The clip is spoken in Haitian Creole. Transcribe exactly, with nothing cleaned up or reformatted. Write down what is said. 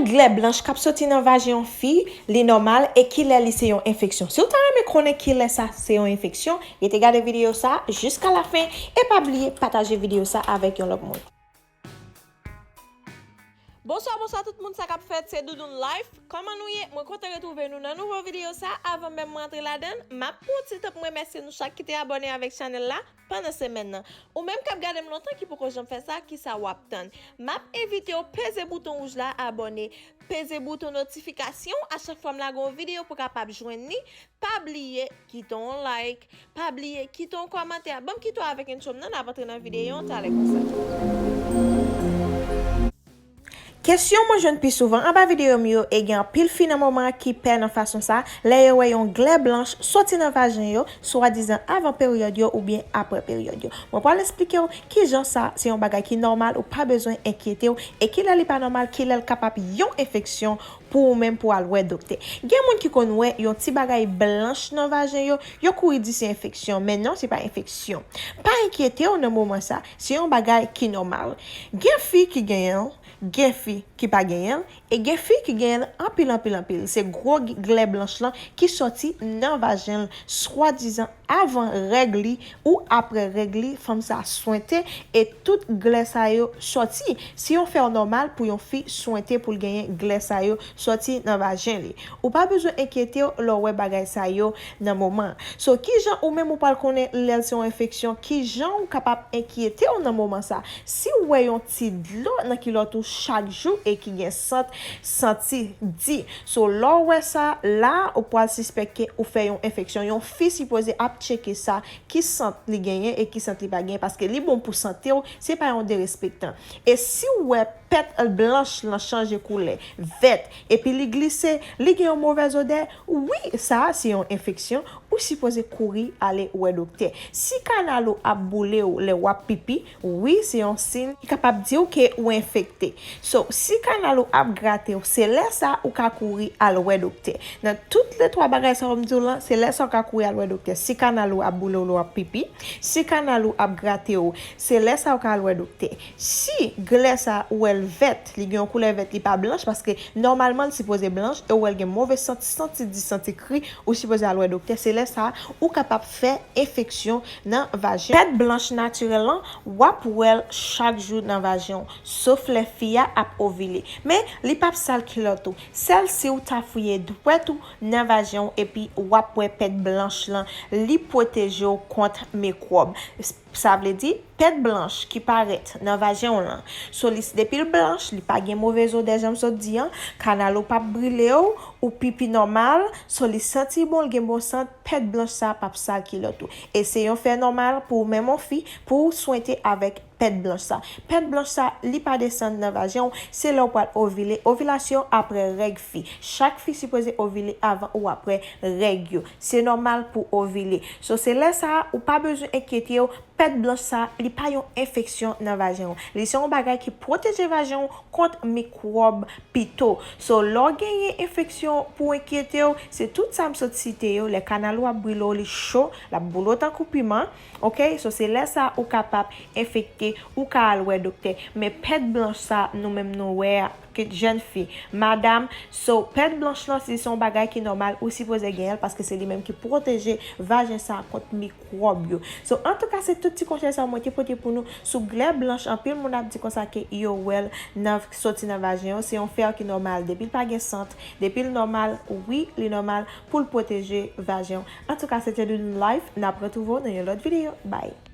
Glè blanch k ap soti nan vajen yon fi, li nòmal e kilè li se yon enfeksyon? Si w ta renmen konnen kilè sa se yon enfeksyon, rete gade videyo sa jiska lafen e pa bliye pataje videyo sa avèk yon lòt moun. Bonswa, bonswa tout moun, sa k ap fèt? Se Doudoune Life. Kòman nou ye? Mwen kontan retwouve nou nan nouvo videyo sa. Avan menm mwen antre ladan l, m ap pran yon ti tan pou m remèsye nou chak ki te abòne avèk chanèl la pandan semèn nan. Ou menm k ap gade m lontan ki poko janm fè sa, kisa w ap tann? M ap envite w peze bouton wouj la, abòne, peze bouton notifikasyon a chak fwa m lage yon videyo pou w kapab jwenn li. Pa bliye kite yon like, pa bliye kite yon kòmantè. Ban m kite w avèk intro m nan, n ap antre nan videyo an talè konsa. Kesyon mwen jwenn pi souvan anba videyo m yo, e gen anpil fi nan moman an ki pè nan fason sa, lè yo wè yon glè blanch soti nan vajen yo, swadizan avan peryòd yo oubyen apre peryòd yo. Mwen pral eksplike w kijan sa se yon bagay ki nòmal, ou pa bezwen enkyete w, e kilè li pa nòmal, kilè l kapab yon enfeksyon pou ou menm pou w al wè doktè. Gen moun ki konn wè yon ti bagay blanch nan vajen yo, yo kouri di se enfeksyon, men non, se pa enfeksyon. Pa enkyete w nan moman sa, se yon bagay ki nòmal. Gen fi ki genyen l, gen fi ki pa genyen l, e gen fi ki genyen l anpil, anpil, anpil. Se gwo g-, glè blanch lan ki soti nan vajen l, swadizan avan règ li ou apre règ li, fanm sa swente, e tout glè sa yo soti. Se yon fè nòmal pou yon fi swente pou l genyen glè sa yo soti nan vajen li. Ou pa bezwen enkyete w lè w wè bagay sa yo nan moman an. So, kijan ou menm ou pral konnen lè l se yon enfeksyon? Kijan ou kapab enkyete w nan moman sa? Si w wè yon ti dlo nan kilòt ou chak jou e ki gen sant, santi di. So, lè w wè sa, la, ou pral sispèk ke ou fè yon enfeksyon. Yon fi sipoze ap tcheke sa, ki sant li genyen e ki sant li pa genyen, paske li bon pou sante w, se pa yon derespektan. E si w wè pèt blanch lan chanje koulè, vèt, epi li glise, li gen yon movèz odè, wi, sa a se yon enfeksyon, ou sipoze kouri ale wè doktè. Si kanal ou ap boule w lè w ap pipi, wi, se yon siy ki kapab di w ke ou enfekte. So, si kanal ou ap grate w, se lè sa ou ka kouri al wè doktè. Nan tout le twa bagay sa yo m di w lan, se lè sa ou ka kouri al wè doktè. Si kanal ou ap boule w lè w ap pipi, si kanal ou ap grate w, se lè sa ou ka al wè doktè. Si glè sa ou wè l vèt, li gen yon koulè vèt, li pa blanch, paske nòmalman l sipoze blanch, e ou wè l gen move sant, santi di, santi kri, ou sipoze al wè doktè. Se lè sa ou kapab fè enfeksyon nan vajen. Pèt blanch natirèl lan, w ap wè l chak jou nan vajen w, sof lè fi a ap ovile. Men, li p ap sal kilòt ou. Sèl si w ta fouye dwèt ou nan vajen w epi w ap wè pèt blanch lan, li pwoteje w kont mikwòb. Sa vle di, pèt blanch ki parèt nan vajen w lan, so li, depi l blanch, li pa gen movez odè, jan m sot di an, kanal ou p ap brile w, ou pipi nòmal, so li santi bon, l gen bon sant, pèt blanch sa p ap sal kilòt ou. E se yon fè nòmal pou ou menm yon fi, pou w swente avèk pèt blanch sa. Pèt blanch sa, li pa desann nan vajen w, se lè w pral ovile. Ovilasyon apre règ fi. Chak fi sipoze ovile avan ou apre règ yo. Se nòmal pou ovile. So, se lè sa a, ou pa bezwen enkyete w, pèt blanch sa, li pa yon enfeksyon nan vajen w. Li se yon bagay ki pwoteje vajen w kont mikwòb pito. So, lè w genyen enfeksyon pou enkyete w, se tout sa m sot site yo, lè kanal ou ap brile w, li cho, l ap boule w tankou piman, oke? So, se lè sa ou kapab enfekte, ou ka al wè doktè. Men pèt blanch sa, nou menm nou wè a, ke jèn fi, madam, so, pèt blanch lan, si se yon bagay ki nòmal, ou sipoze genyen l, paske se li menm ki pwoteje vajen sa kont mikwòb yo. So, antouka, se tout ti konsèy sa mwen te pote pou nou sou glè blanch. Anpil moun ap di konsa ke yo wè l nan, soti nan vajen yo. Se yon fè ki nòmal. Depi l pa gen sant, depi l nòmal, wi, li nòmal pou l pwoteje vajen w. Antouka, se te Doudoune Life. N ap retwouve w nan yon lòt videyo. Bye.